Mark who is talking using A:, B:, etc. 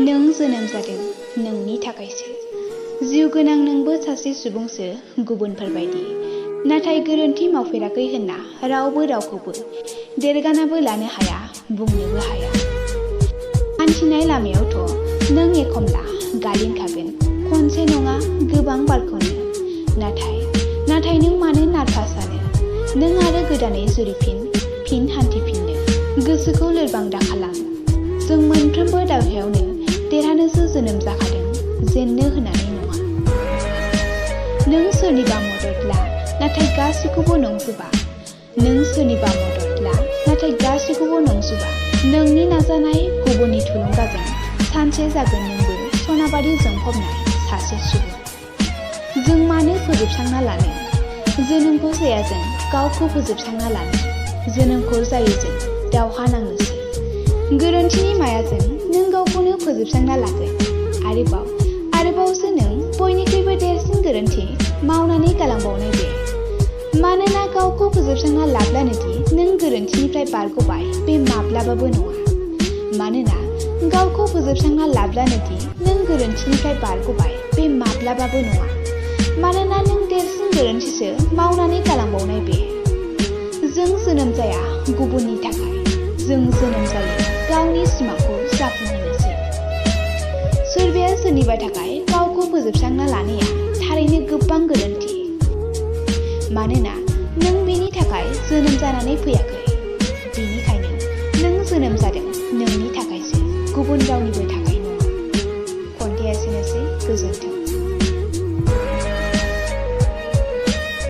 A: नों जोनोम जादों नोंनि थाखायसो। जिउ गोनां नोंबो सासे सुबुंसो गुबुनफोर बायदि, नाथाय गोरोन्थि मावफेराखै होनना रावबो रावखौबो देरगानाबो लानो हाया, बुंनोबो हाया। हान्थिनाय लामायावथ' नों एखमब्ला गालिनखागोन, खनसे नङा गोबां बारखौनो। नाथाय नों मानो नारभास जानो? नों आरो गोदानै जुरिफिन हान्थिफिननो गोसोखौ लोरबां दाखालाम। जों मोनफ्रोमबो दावहायावनो देरहानोसो जोनोम जाखादों, जेननो होननानै नङा। नों सोरनिबा मदद ला, नाथाय गासैखौबो नंजोबा। नों सोरनिबा मदद ला, नाथाय गासैखौबो नंजोबा। नोंनि नाजानाय, गुबुननि थुलुंगाजों सानसे जागोन नोंबो सनाबादि जोंफबनाय सासे सुबुं। जों मानो फोजोबस्रांना लानो? जोनोमखौ जाया जों गावखौ फोजोबस्रांना लानो। जोनोमखौ जायो जों दावहा नांनोसो। गोरोन्थिनि मायाजों नों गावखौनो फोजोबस्रांना लागोन। आरोबावसो नों बयनिख्रुइबो देरसिन गोरोन्थि मावनानै गालांबावनाय बे। मानोना गावखौ फोजोबस्रांना लाब्लानोदि नों गोरोन्थिनिफ्राय बारग'बाय बे माब्लाबाबो नङा। मानोना गावखौ फोजोबस्रांना लाब्लानोदि नों गोरोन्थिनिफ्राय बारग'बाय बे माब्लाबाबो नङा। मानोना नों देरसिन गोरोन्थिसो मावनानै गालांबावनाय बे। जों जोनोम जाया गुबुननि थाखाय, जों जोनोम जायो गावनि सिमांखौ जाफुंहोनोसो। सोरबाया सोरनिबा थाखाय गावखौ फोजोबस्रांना लानाया थारैनो गोबां गोरोन्थि। मानोना नों बेनि थाखाय जोनोम जानानै फैयाखै। बेनिखायनो नों जोनोम जादों नोंनि थाखायसो, गुबुन रावनिबो थाखाय नङा। खन्थाइया एसेनोसै, गोजोन्थों।